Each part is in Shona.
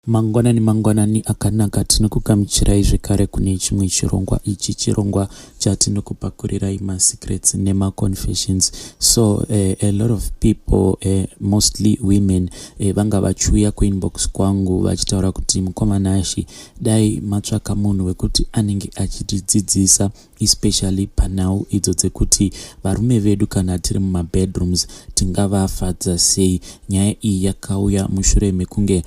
Mangwanani mangwanani akanaka, tinokugamuchirai zvekare kune chimwe chirongwa. Ichi chirongwa chatinokupakurirai masecrets nemaconfessions. So a lot of people, mostly women, vanga vachiuya kuinbox kwangu vachitaura kuti, "Mukoma Nashi, dai matsvaka munhu wekuti anenge achitidzidzisa, especially panhau idzo dzekuti varume vedu kana tiri mumabedrooms tingavafadza sei." Nyaya iyi yakauya mushure mekunge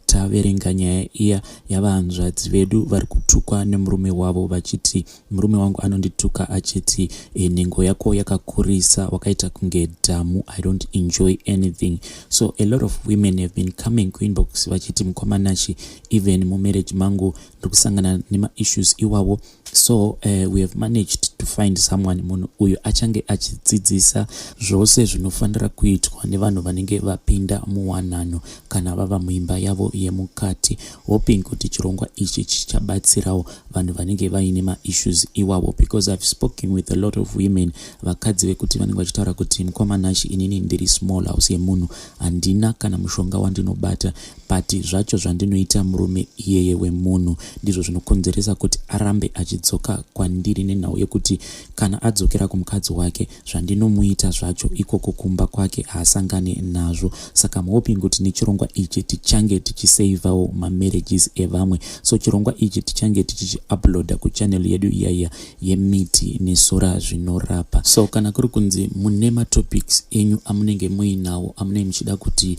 taverenga nyaya iya yavahanzvadzi vedu vari kutukwa nemurume wavo, vachiti, "Murume wangu anondituka achiti, 'Nhengo yako yakakurisa, wakaita kunge dhamu. I don't enjoy anything.'" So a lot of women have been coming kuinbox vachiti, "Mukoma Nashi, even mumarriage mangu ndiri kusangana nemaissues iwawo." So we have managed to find someone, munhu uyu achange achidzidzisa zvose zvinofanira kuitwa nevanhu vanenge vapinda muwanano kana vava muimba yavo yemukati, hoping kuti chirongwa ichi chichabatsirawo vanhu vanenge vaine maissues iwawo, because I've spoken with a lot of women, vakadzi vekuti vanenge vachitaura kuti, "Mukoma Nashi, inini ndiri small house yemunhu, handina kana mushonga wandinobata, but zvacho zvandinoita murume iyeye wemunhu ndizvo zvinokonzeresa kuti arambe achidzoka kwandiri, nenhau yekuti kana adzokera kumukadzi wake, zvandinomuita zvacho ikoko kumba kwake haasangane nazvo." Saka I'm hoping kuti nechirongwa ichi tichange tichiseivhawo mamarriages evamwe. So chirongwa ichi tichange tichichiuploada kuchannel yedu iyaiya yemiti nesora zvinorapa. So kana kuri kunzi mune matopics enyu amunenge muinawo amunenge muchida kuti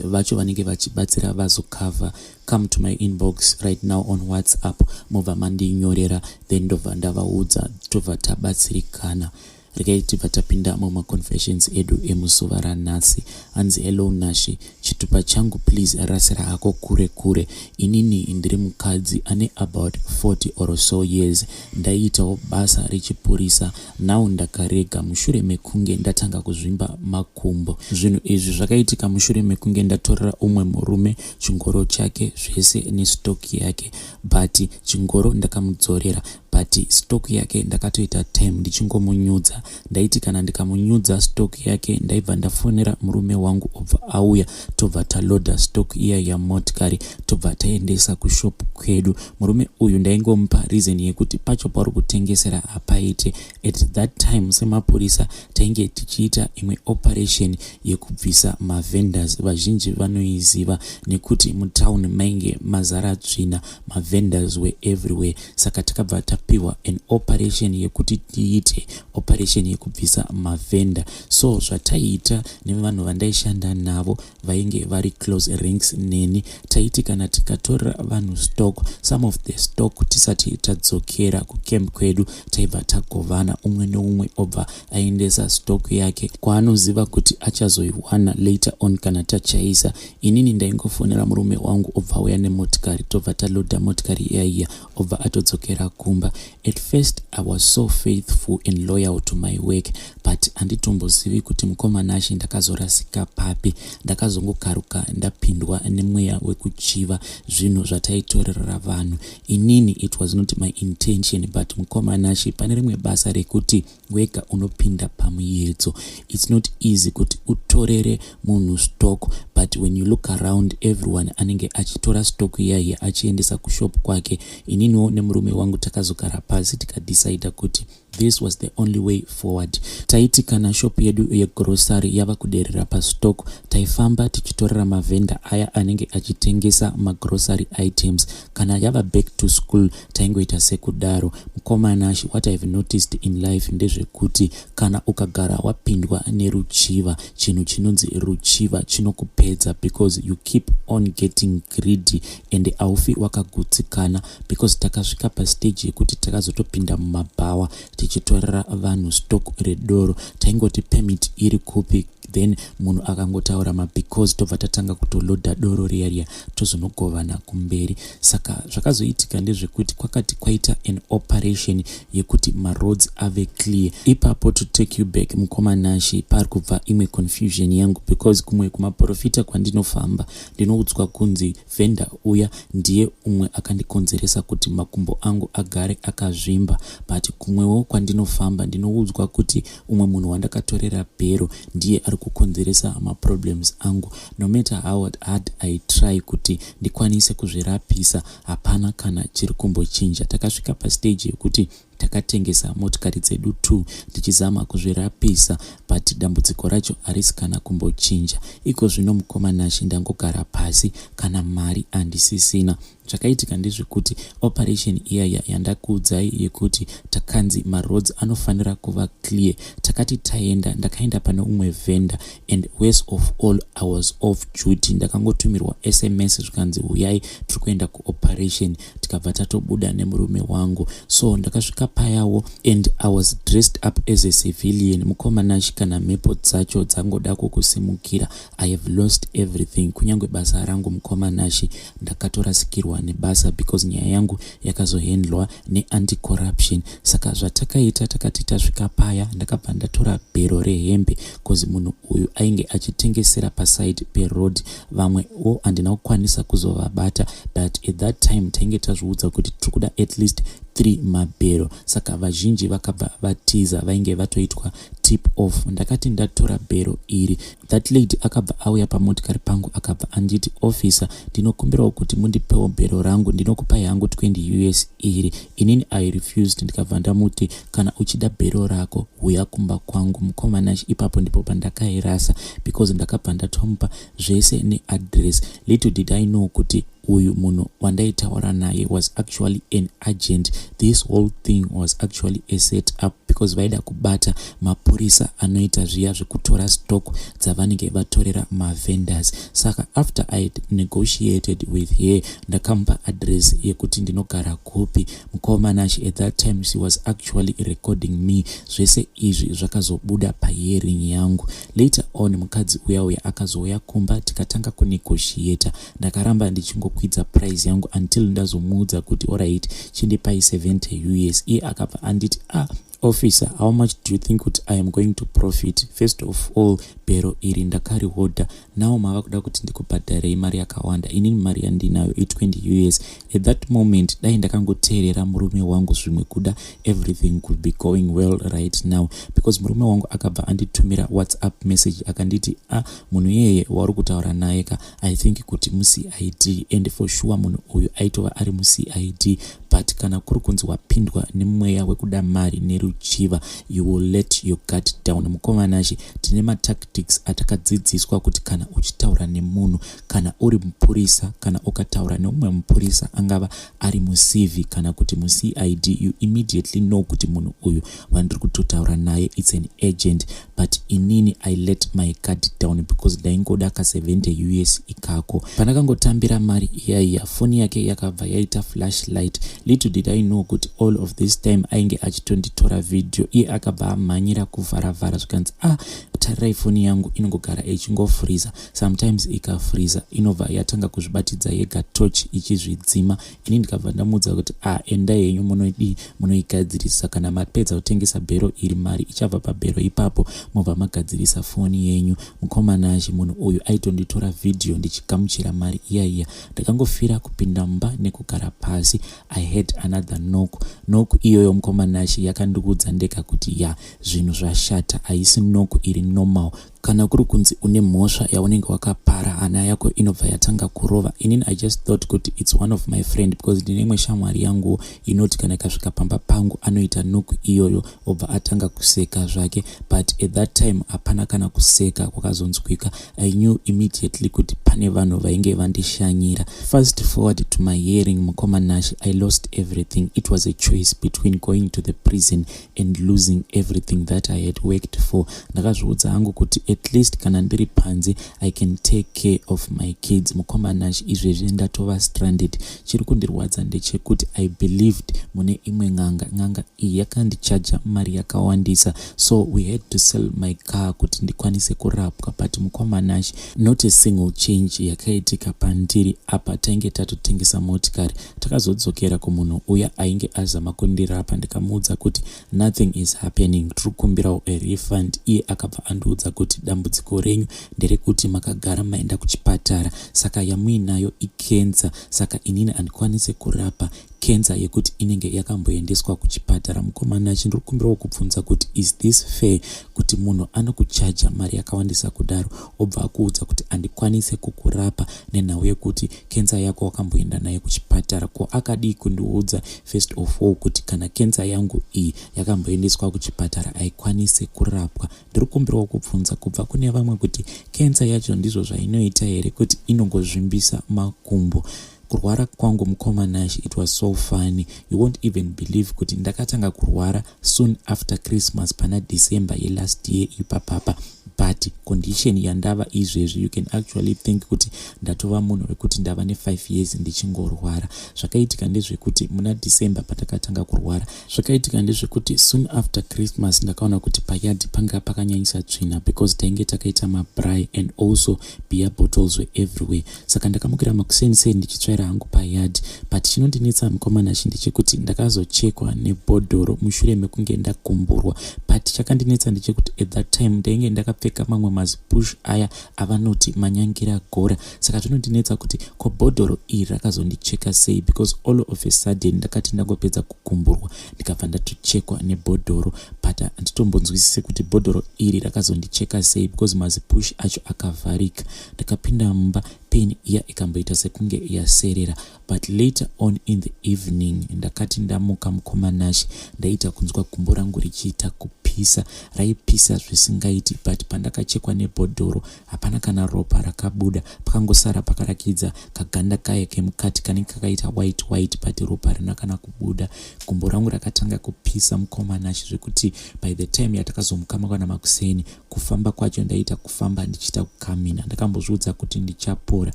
vacho vanenge vachibatsira vazokavha, come to my inbox right now on WhatsApp, mobva mandinyorera, then ndobva ndavaudza, tobva tabatsirikana. Regai tibva tapinda mumaconfessions edu emuzuva ranhasi. Hanzi, "Hello Nashi, chitupa changu please rasira hako kure kure. Inini ndiri mukadzi ane about 40 or so years. Ndaiitawo basa rechipurisa. Now ndakarega mushure mekunge ndatanga kuzvimba makumbo. Zvinhu izvi zvakaitika mushure mekunge ndatorera umwe murume chingoro chake zvese nestock yake, but chingoro ndakamudzorera, but stock yake ndakatoita time ndichingomunyudza. Ndaiti kana ndikamunyudza stock yake, ndaibva ndafonera murume wangu, obva auya, tobva talodha stock iya yamotikari, tobva taendesa kushop kwedu. Murume uyu ndaingomupa reason yekuti pacho pauri kutengesera hapaite. At that time semapurisa tainge tichiita imwe operation yekubvisa mavendors. Vazhinji vanoiziva nekuti mutauni mainge mazara tsvina, mavendors were everywhere. Saka takabva tapiwa an operation yekuti tiite operation yekubvisa mavhenda. So zvataiita nevanhu vandaishanda navo vainge vari close ranks neni, taiti kana tikatorera vanhu stock, some of the stock, tisati tadzokera kucamp kwedu, taibva tagovana, umwe neumwe obva aendesa stock yake kwaanoziva kuti achazoiwana later on kana tachaisa. Inini ndaingofonera murume wangu, obva auya nemotikari, tobva talodha motikari iyaiya, obva atodzokera kumba. At first I was so faithful and loyal to my work, but handitombozivi kuti, mukoma Nashi, ndakazorasika papi. Ndakazongokaruka ndapindwa nemweya wekuchiva zvinhu zvataitorerera vanhu. Inini it was not my intention, but mukoma Nashi, pane rimwe basa rekuti wega unopinda pamuedzo. It's not easy kuti utorere munhu stock, but when you look around, everyone anenge achitora stock iyaiya achiendesa kushop kwake. Ininiwo nemurume wangu takazogara pasi, tikadecida kuti this was the only way forward. Taiti kana shop yedu yegrocery yava kuderera pastock, taifamba tichitorera mavhenda aya anenge achitengesa magrocery items. Kana yava back to school, taingoita sekudaro. Mukoma Nashi, what I have noticed in life ndezvekuti kana ukagara wapindwa neruchiva, chinhu chinonzi ruchiva chinokupedza, because you keep on getting greedy and haufi wakagutsikana, because takasvika pastage yekuti takazotopinda mumabhawa tichitorera vanhu stock redoro. Taingoti, 'Permit iri kupi?' Then munhu akangotaura mabecause, tobva tatanga kutolodha doro riya riya, tozonogovana kumberi. Saka zvakazoitika ndezvekuti kwakati kwaita an operation yekuti maroads ave clear. Ipapo, to take you back, mukoma Nashi, pari kubva imwe confusion yangu, because kumwe kumaprofita kwandinofamba ndinoudzwa kunzi vhenda uya ndiye umwe akandikonzeresa kuti makumbo angu agare akazvimba, but kumwewo kwandinofamba ndinoudzwa kuti umwe munhu wandakatorera bhero ndiye ari kukonzeresa maproblems angu. No matter how hard I try kuti ndikwanise kuzvirapisa, hapana kana chiri kumbochinja. Takasvika pastage yekuti takatengesa motikari dzedu 2 tichizama kuzvirapisa, but dambudziko racho harisi kana kumbochinja. Iko zvino, mukoma Nashe, ndangogara pasi, kana mari handisisina. Zvakaitika ndezvekuti operation iyaya yandakuudzai yekuti takanzi maroads anofanira kuva clear, takati taenda, ndakaenda pane umwe vendor, and worst of all, I was off duty. Ndakangotumirwa SMS zvikanzi, "Uyai, tiri kuenda kuoperation." Tikabva tatobuda nemurume wangu. So ndakasvika payawo and I was dressed up as a civilian. Mukoma Nashe, kana mhepo dzacho dzangoda kukusimukira. I have lost everything, kunyange basa rangu. Mukoma Nashe, ndakatorasikirwa nebasa because nyaya yangu yakazohandlwa neanti-corruption. Saka zvatakaita, takati tasvika paya, ndakabva ndatora bhero rehembe, cause munhu uyu ainge achitengesera paside peroad. Vamwewo handina kukwanisa kuzovabata, but at that time tainge tazviudza kuti tiri kuda at least 3 mabhero. Saka vazhinji vakabva vatiza, vainge vatoitwa tip off. Ndakati ndatora bhero iri, that lady akabva auya pamotikari pangu, akabva anditi, "Officer, ndinokumbirawo kuti mundipewo bhero rangu, ndinokupai hangu 20 US iri." Inini I refused. Ndikabva ndamuti, "Kana uchida bhero rako, huya kumba kwangu." Mukoma Nashe, ipapo ndipo pandakairasa, because ndakabva ndatomupa zvese neaddress. Little did I know kuti uyu munhu wandaitaura naye was actually an agent. This whole thing was actually a set up, because vaida kubata mapurisa anoita zviya zvekutora stock dzavanenge vatorera mavendors. Saka after I negotiated with her, ndakamupa address yekuti ndinogara kupi. Mukoma Nashe, at that time she was actually recording me. Zvese izvi zvakazobuda pahearing yangu later on. Mukadzi uya uya akazouya kumba, tikatanga kunegotiata. Ndakaramba ndichingokwidza price yangu until ndazomuudza kuti, "Alright, chindipai 70 US." Iye akabva anditi, "Ah, officer, how much do you think kuti I am going to profit? First of all, bhero iri ndakarihodha. Now mava kuda kuti ndikubhadharei mari yakawanda. Inini mari yandinayo i20 US." At that moment, dai ndakangoteerera murume wangu, zvimwe kuda everything could be going well right now, because murume wangu akabva anditumira WhatsApp message, akanditi, "Ah, munhu iyeye wauri kutaura naye ka, I think kuti muCID." And for sure munhu uyu aitova ari muCID, but kana kuri kunzi wapindwa nemweya wekuda mari neruchiva, you will let your guard down. Mukoma Nashe, tine matactics atakadzidziswa kuti kana uchitaura nemunhu, kana uri mupurisa, kana ukataura neumwe mupurisa, angava ari mucv kana kuti muCID, you immediately know kuti munhu uyu wandiri kutotaura naye, it's an agent. But inini I let my guard down because ndaingoda ka70 US ikako. Pandakangotambira mari iyaiya, foni yake yakabva yaita flashlight. Little did I know kuti all of this time ainge achitonditora vhidhiyo. Iye akabva amhanyira kuvharavhara, zvikanzi, "Ah, tarirai, foni yangu inongogara ichingofriza. Sometimes ikafriza, inobva yatanga kuzvibatidza yega torch ichizvidzima." Ini ndikabva ndamuudza kuti, "A, endai henyu, munodii, munoigadzirisa. Kana mapedza kutengesa bhero iri, mari ichabva pabhero ipapo, mobva magadzirisa foni yenyu." Mukoma Nashe, munhu uyu aitonditora vhidhiyo ndichigamuchira mari iya iya. Ndakangofira kupinda mumba nekugara pasi. I had another knock. Knock iyoyo, mukoma Nashe, yakandiudza ndega kuti ya, zvinhu zvashata. Haisi knock iri normal. Kana kuri kunzi une mhosva yaunenge wakapara, hana yako inobva yatanga kurova. Inini I just thought kuti it's one of my friend, because ndine imwe shamwari yangu inoti kana ikasvika pamba pangu, anoita knock iyoyo, obva atanga kuseka zvake. But at that time hapana kana kuseka kwakazonzwika. I knew immediately kuti pane vanhu vainge vandishanyira. Fast forward to my hearing, mukoma Nashe, I lost everything. It was a choice between going to the prison and losing everything that I had worked for. Ndakazviudza hangu kuti at least kana ndiri panze, I can take care of my kids. Mukoma Nashe, izvezvi ndatova stranded. Chiri kundirwadza ndechekuti I believed mune imwe n'anga. N'anga iyi yakandichaja mari yakawandisa, so we had to sell my car kuti ndikwanise kurapwa. But mukoma Nashe, not a single change yakaitika pandiri. Apa tainge tatotengesa motikari. Takazodzokera kumunhu uya ainge azama kundirapa, ndikamuudza kuti nothing is happening, tiri kukumbirawo a refund. Iye akabva andiudza kuti, "Dambudziko renyu nderekuti makagara maenda kuchipatara, saka yamuinayo ikensa. Saka inini handikwanisi kurapa Cancer yekuti inenge yakamboendeswa kuchipatara. Mukoma Nashe, ndiri kukumbirawo kubvunza kuti is this fair kuti munhu anokuchaja mari yakawandisa kudaro, obva akuudza kuti handikwanise kukurapa nenhau yekuti cancer yako wakamboenda nayo kuchipatara? Ko akadii kundiudza first of all kuti kana cancer yangu iyi yakamboendeswa kuchipatara haikwanisi kurapwa? Ndiri kukumbirawo kubvunza kubva kune vamwe kuti cancer yacho ndizvo zvainoita here, kuti inongozvimbisa makumbo? Kurwara kwangu, mukoma Nash, it was so funny. You won't even believe kuti ndakatanga kurwara soon after Christmas, pana December yelast year ipapapa, but condition yandava izvezvi, you can actually think kuti ndatova munhu wekuti ndava ne5 years ndichingorwara. Zvakaitika ndezvekuti muna December patakatanga kurwara, zvakaitika ndezvekuti soon after Christmas ndakaona kuti payard panga pakanyanyisa tsvina, because tainge takaita mabraai and also beer bottles were everywhere. Saka ndakamukira makuseniseni ndichitsvaira hangu payard, but chinondinetsa, mukoma Nashe, ndechekuti ndakazochekwa nebhodhoro mushure mekunge ndagumburwa. But chakandinetsa ndechekuti at that time ndainge ndakapfeka mamwe mazipush aya avanoti manyangira gora. Saka zvinondinetsa kuti ko bhodhoro iri rakazondicheka sei, because all of a sudden ndakati ndangopedza kugumburwa, ndikabva ndatochekwa nebhodhoro. But handitombonzwisise kuti bhodhoro iri rakazondicheka sei, because mazipush acho akavharika. Ndakapinda mumba, pain iya ikamboita sekunge yaserera, but later on in the evening ndakati ndamuka, mukoma Nashe, ndaita kunzwa gumbo rangu richiita kupisa. Raipisa zvisingaiti, but pandakachekwa nebhodhoro hapana kana ropa rakabuda. Pakangosara pakarakidza kaganda kaya kemukati kanenge kakaita white white, but ropa rina kana kubuda. Gumbo rangu rakatanga kupisa, mukoma Nashe, zvekuti by the time yatakazomuka mangwana makuseni, kufamba kwacho ndaita kufamba ndichiita kukamina. Ndakambozviudza kuti ndichapora,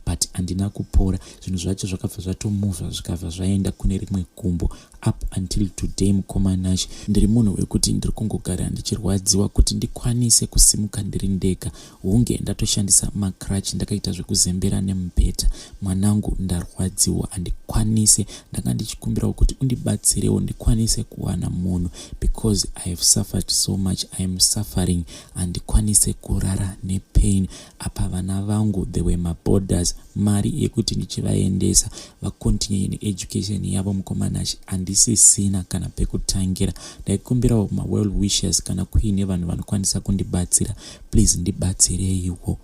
but handina kupora. Zvinhu zvacho zvakabva zvatomuvha, zvikabva zvaenda kune rimwe gumbo. Up until today, mukoma Nashe, ndiri munhu wekuti ndiri kungogara ndichirwadziwa. Kuti ndikwanise kusimuka ndiri ndega, hunge ndatoshandisa macrutch, ndakaita zvekuzembera nemubhedha. Mwanangu, ndarwadziwa, handikwanise. Ndanga ndichikumbirawo kuti undibatsirewo ndikwanise kuwana munhu, because I have suffered so much. I am suffering, handikwanise kurara nepain. Apa vana vangu, they were maboarders. Mari yekuti ndichivaendesa vacontinue needucation yavo, mukoma Nashe, handisisina kana pekutangira. Ndaikumbirawo mawell wishes, kana kuine vanhu vanokwanisa kundibatsira, please ndibatsireiwo.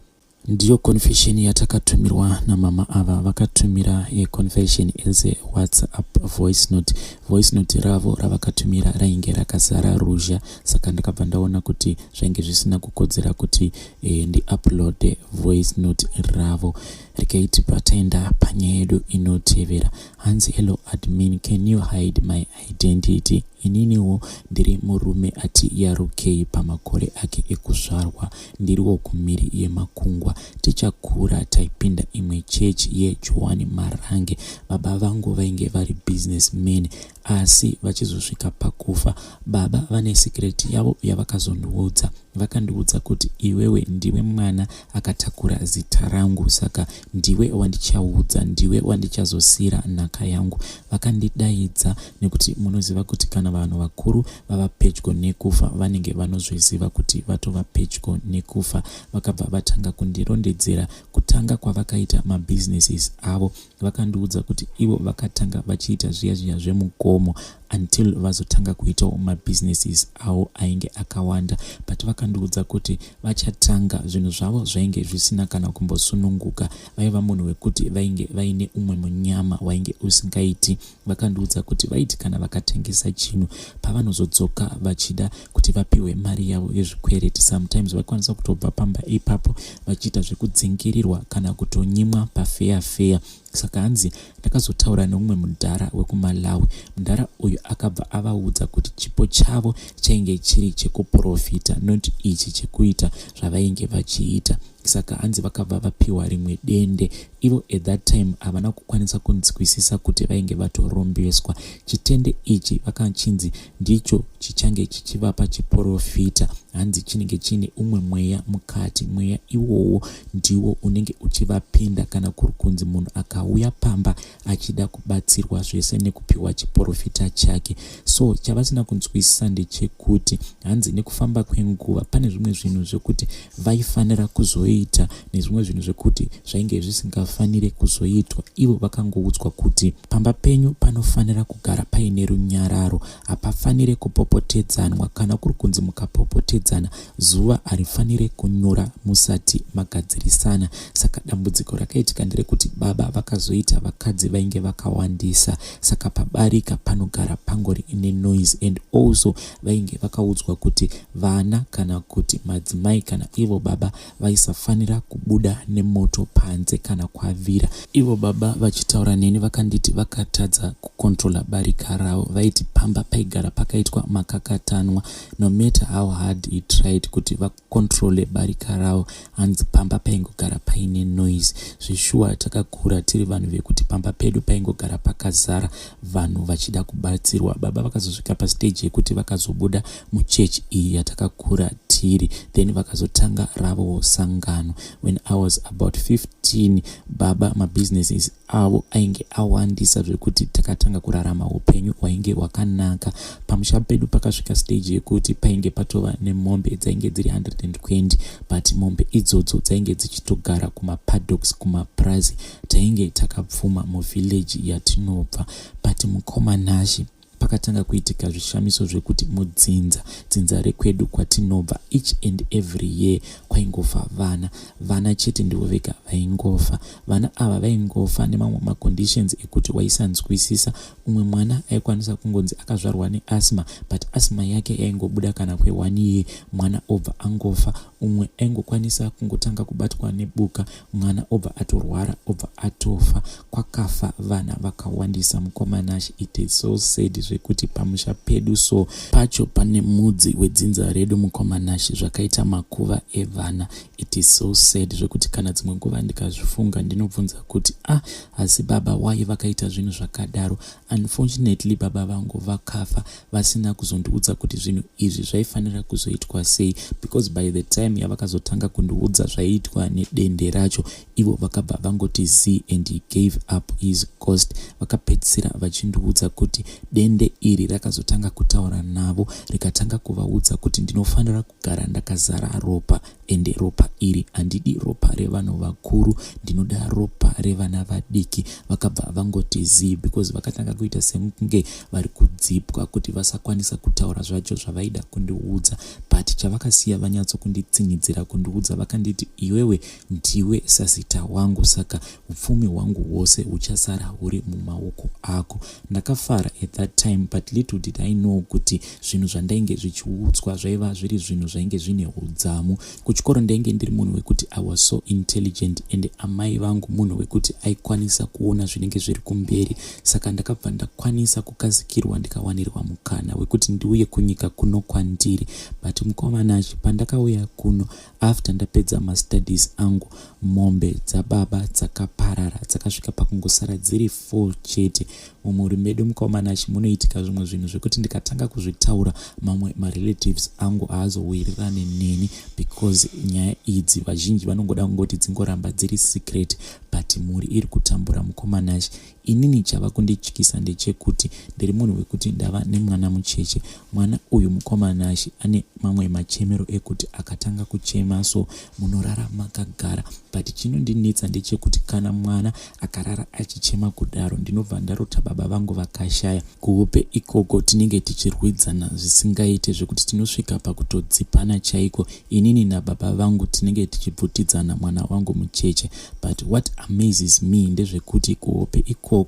Ndiyo confession yatakatumirwa namama ava. Vakatumira yeconfession as a WhatsApp voice note. Voice note ravo ravakatumira rainge rakazara ruzha, saka ndakabva ndaona kuti zvainge zvisina kukodzera kuti ndiuploade voice note ravo. Regai tibva taenda panyaya yedu inotevera. Hanzi, "Hello admin, can you hide my identity? Ininiwo ndiri murume ati yarukei pamakore ake ekuzvarwa. Ndiriwo kumhiri yemakungwa. Tichakura taipinda imwe chechi yeJohani Marange. Baba vangu vainge vari businessman, asi vachizosvika pakufa, baba vane secret yavo yavakazondiudza. Vakandiudza kuti iwewe ndiwe mwana akatakura zita rangu, saka ndiwe wandichaudza, ndiwe wandichazosiyira nhaka yangu. Vakandidaidza, nekuti munoziva kuti kana vanhu vakuru vava pedyo nekufa, vanenge vanozviziva kuti vatova pedyo nekufa. Vakabva vatanga kundirondedzera kutanga kwavakaita mabusinesses avo. Vakandiudza kuti ivo vakatanga vachiita zviya zviya zvemugomo until vazotanga kuitawo mabusinesses avo ainge akawanda. But vakandiudza kuti vachatanga, zvinhu zvavo zvainge zvisina kana kumbosununguka. Vaiva munhu wekuti vainge vaine umwe munyama wainge usingaiti. Vakandiudza kuti vaiti kana vakatengesa chinhu, pavanozodzoka vachida kuti vapiwe mari yavo yezvikwereti, sometimes vaikwanisa kutobva pamba ipapo vachiita zvekudzingirirwa kana kutonyimwa pafeya feya. Saka hanzi ndakazotaura neumwe mudhara wekuMalawi. Mudhara uyu akabva avaudza kuti chipo chavo chainge chiri chekuprofita, not ichi chekuita zvavainge vachiita. Saka hanzi vakabva vapiwa rimwe dende. Ivo at that time havana kukwanisa kunzwisisa kuti vainge vatorombeswa. Chitende ichi vakachinzi ndicho chichange chichivapa chiprofita. Hanzi chinenge chiine umwe mweya mukati, mweya iwowo ndiwo unenge uchivapinda kana kuri kunzi munhu akauya pamba achida kubatsirwa zvese nekupiwa chiprofita chake. So chavasina kunzwisisa ndechekuti hanzi nekufamba kwenguva pane zvimwe zvinhu zvekuti vaifanira kuzoita. chekuita nezvimwe zvinhu zvekuti zvainge zvisingafanire kuzoitwa. Ivo vakangoudzwa kuti pamba penyu panofanira kugara paine runyararo, hapafanire kupopotedzanwa. Kana kuri kunzi mukapopotedzana, zuva harifanire kunyura musati magadzirisana. Saka dambudziko rakaitika nderekuti baba vakazoita vakadzi vainge vakawandisa, saka pabarika panogara pangori nenoise. And also vainge vakaudzwa kuti vana kana kuti madzimai kana ivo baba vaisafanira kubuda nemoto panze kana kwavira. Ivo baba vachitaura neni vakanditi vakatadza kucontrola barika ravo. Vaiti pamba paigara pakaitwa makakatanwa, no matter how hard he tried kuti vacontrole barika ravo, hanzi pamba paingogara paine noise. Zveshuwa takakura tiri vanhu vekuti pamba pedu paingogara pakazara vanhu vachida kubatsirwa. Baba vakazosvika pastage yekuti vakazobuda muchechi iyi yatakakura tiri, then vakazotanga ravowo sangano. When I was about 15, baba mabusinesses avo ainge awandisa zvekuti takatanga kurarama upenyu hwainge hwakanaka. Pamusha pedu pakasvika stage yekuti painge patova nemombe dzainge dziri 120, but mombe idzodzo dzainge dzichitogara kumapaddocks, kumapurazi. Tainge takapfuma muvillage yatinobva. But mukoma Nashe, pakatanga kuitika zvishamiso zvekuti mudzinza, dzinza rekwedu kwatinobva, each and every year kwaingofa vana. Vana chete ndivo vega vaingofa. Vana ava vaingofa nemamwe maconditions ekuti waisanzwisisa. Umwe mwana aikwanisa kungonzi akazvarwa neasthma, but asthma yake yaingobuda kana kwe1 year, mwana obva angofa. Umwe aingokwanisa kungotanga kubatwa nebuka, mwana obva atorwara, obva atofa. Kwakafa vana vakawandisa, mukoma Nashe. It is so sad zvekuti pamusha pedu so pacho pane mudzi wedzinza redu, mukoma Nashe, zvakaita makuva evana. It is so sad zvekuti kana dzimwe nguva ndikazvifunga ndinobvunza kuti, "Ah, asi baba wai vakaita zvinhu zvakadaro?" Unfortunately, baba vangu vakafa vasina kuzondiudza kuti zvinhu izvi zvaifanira kuzoitwa sei, because by the time yavakazotanga kundiudza zvaiitwa nedende racho, ivo vakabva vangoti z and he gave up his ghost. Vakapedzisira vachindiudza kuti dende iri rakazotanga kutaura navo, rikatanga kuvaudza kuti ndinofanira kugara ndakazara ropa, ende ropa iri handidi ropa revanhu vakuru, ndinoda ropa revana vadiki. Vakabva vangoti z because vakatanga kuita sekunge vari kudzipwa kuti vasakwanisa kutaura zvacho zvavaida kundiudza. But chavakasiya vanyatsokunditsinhidzira kundiudza, vakanditi, "Iwewe ndiwe sazita wangu, saka upfumi hwangu hwose huchasara huri mumaoko ako." Ndakafara at that time, but little did I know kuti zvinhu zvandainge zvichiudzwa zvaiva zviri zvinhu zvainge zvine udzamu. Kuchikoro ndainge ndiri munhu wekuti I was so intelligent, and amai vangu munhu wekuti aikwanisa kuona zvinenge zviri kumberi. Saka ndakabva ndakwanisa kukasikirwa, ndikawanirwa mukana wekuti ndiuye kunyika kuno kwandiri. But mukoma Nashe, pandakauya kuno after ndapedza mastudies angu, mombe dzababa dzakaparara, dzakasvika pakungosara dziri 4 chete. Mumhuri medu, mukoma Nashe, munoitika zvimwe zvinhu zvekuti ndikatanga kuzvitaura, mamwe marelatives angu haazowirirane neni, because nyaya idzi vazhinji vanongoda kungoti dzingoramba dziri secret. But mhuri iri kutambura, mukoma Nashe. Inini chava kundityisa ndechekuti ndiri munhu wekuti ndava nemwana mucheche. Mwana uyu, mukoma Nashe, ane mamwe machemero ekuti akatanga kuchema so munorara makagara. But chinondinetsa ndechekuti kana mwana akarara achichema kudaro, ndinobva ndarota baba vangu vakashaya. Kuhope ikoko tinenge tichirwidzana zvisingaite, zvekuti tinosvika pakutodzipana chaiko. Inini nababa vangu tinenge tichibvutidzana mwana wangu mucheche. But what amazes me ndezvekuti kuhope ikoko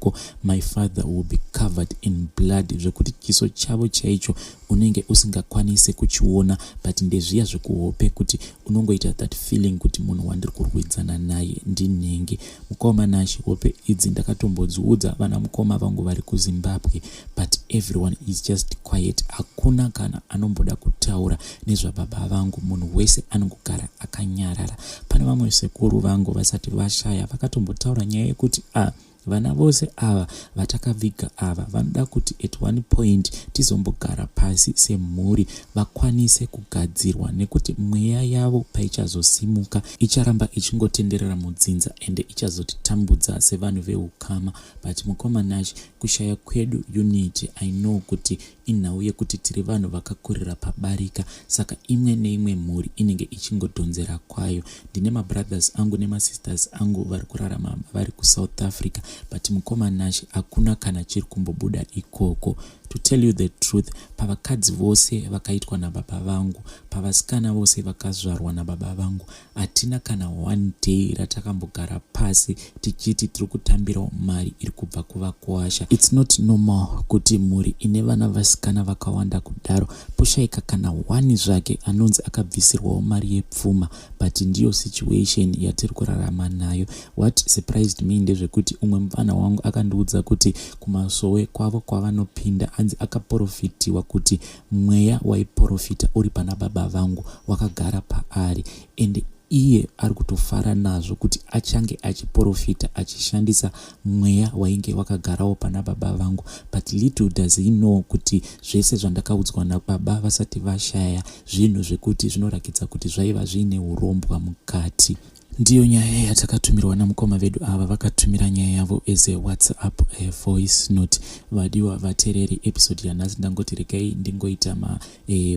my father will be covered in blood, zvekuti chiso chavo chaicho unenge usingakwanisi kuchiona, but ndezviya zvekuhope kuti unongoita that feeling kuti munhu wandiri kurwidzana naye ndinenge. Mukoma Nashe, hope idzi ndakatombodziudza vana mukoma vangu vari kuZimbabwe, but everyone is just quiet. Hakuna kana anomboda kutaura nezvababa vangu. Munhu wese anongogara akanyarara. Pane vamwe sekuru vangu vasati vashaya vakatombotaura nyaya yekuti, ah, Vana vose ava vatakaviga ava vanoda kuti at one point tizombogara pasi semhuri vakwanise kugadzirwa nekuti mweya yavo paichazosimuka icharamba ichingotenderera mudzinza ende ichazotitambudza sevanhu veukama. But mukoma Nash, kushaya kwedu unity I know kuti inhau yekuti tiri vanhu vakakurira pabarika saka imwe neimwe mhuri inenge ichingodhonzera kwayo. Ndine mabrothers angu nemasisters angu vari kurarama vari kuSouth Africa but mukoma Nash hakuna kana chiri kumbobuda ikoko. To tell you the truth, pavakadzi vose vakaitwa nababa vangu, pavasikana vose vakazvarwa nababa vangu, hatina kana one day ratakambogara pasi tichiti tiri kutambirawo mari iri kubva kuvakwasha. It's not normal kuti mhuri ine vana vasikana vakawanda kudaro poshaika kana one zvake anonzi akabvisirwawo mari yepfuma, but ndiyo situation yatiri kurarama nayo. What surprised me ndezvekuti umwe mufana wangu akandiudza kuti kumasowe kwavo kwavanopinda hanzi akaprofitiwa kuti mweya waiprofita uri pana baba vangu wakagara paari, and iye ari kutofara nazvo kuti achange achiprofita achishandisa mweya wainge wakagarawo pana baba vangu. But little does he know kuti zvese zvandakaudzwa nababa vasati vashaya zvinhu zvekuti zvinorakidza kuti zvaiva zviine urombwa mukati. Ndiyo nyaya yatakatumirwa namukoma vedu ava. Vakatumira nyaya yavo as a WhatsApp voice note. Vadiwa vateereri, episode yanhasi ndangoti regai ndingoita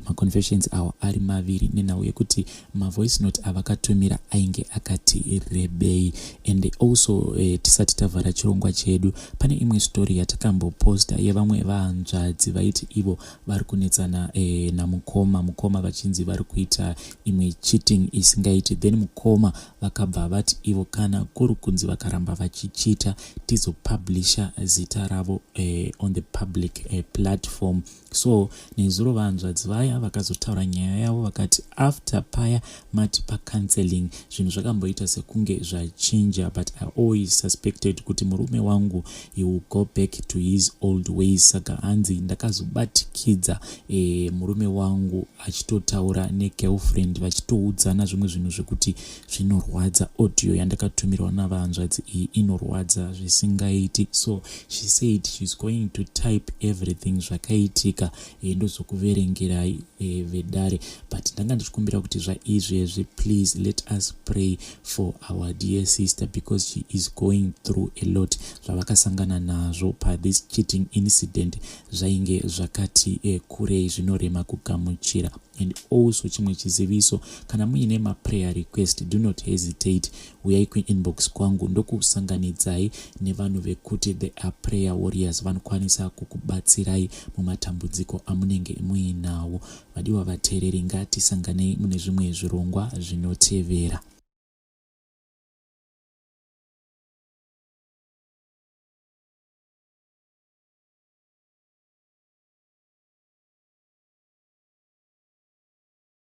maconfessions ma awa ari maviri nenhau yekuti mavoice note avakatumira ainge akati rebei. And also tisati tavhara chirongwa chedu, pane imwe story yatakamboposta yevamwe vahanzvadzi vaiti ivo vari kunetsana namukoma, mukoma vachinzi vari kuita imwe cheating isingaiti. Then mukoma vakabva vati ivo kana kuri kunzi vakaramba vachichita, tizopublisha zita ravo on the public platform. So nezuro vanzvadzi vaya vakazotaura nyaya yavo, vakati after paya mati pacounseling zvinhu zvakamboita sekunge zvachinja, but I always suspected kuti murume wangu, he will go back to his old ways. Saka hanzi ndakazobatikidza murume wangu achitotaura negirlfriend, vachitoudzana zvimwe zvinhu zvekuti zvinorwadza. Audio yandakatumirwa navanzvadzi iyi inorwadza zvisingaiti. So she said she's going to type everything zvakaitika, ndozokuverengerai vedare. But ndanga ndichikumbira kuti zvaizvezvi, please let us pray for our dear sister because she is going through a lot. Zvavakasangana nazvo pathis cheating incident zvainge zvakati kurei, zvinorema kugamuchira. And also chimwe chiziviso, kana muine maprayer request, do not hesitate, uyai kuinbox kwangu, ndokusanganidzai nevanhu vekuti they are prayer warriors, vanokwanisa kukubatsirai mumatambudziko amunenge muinawo. Vadiwa vateereri, ngatisanganei mune zvimwe zvirongwa zvinotevera.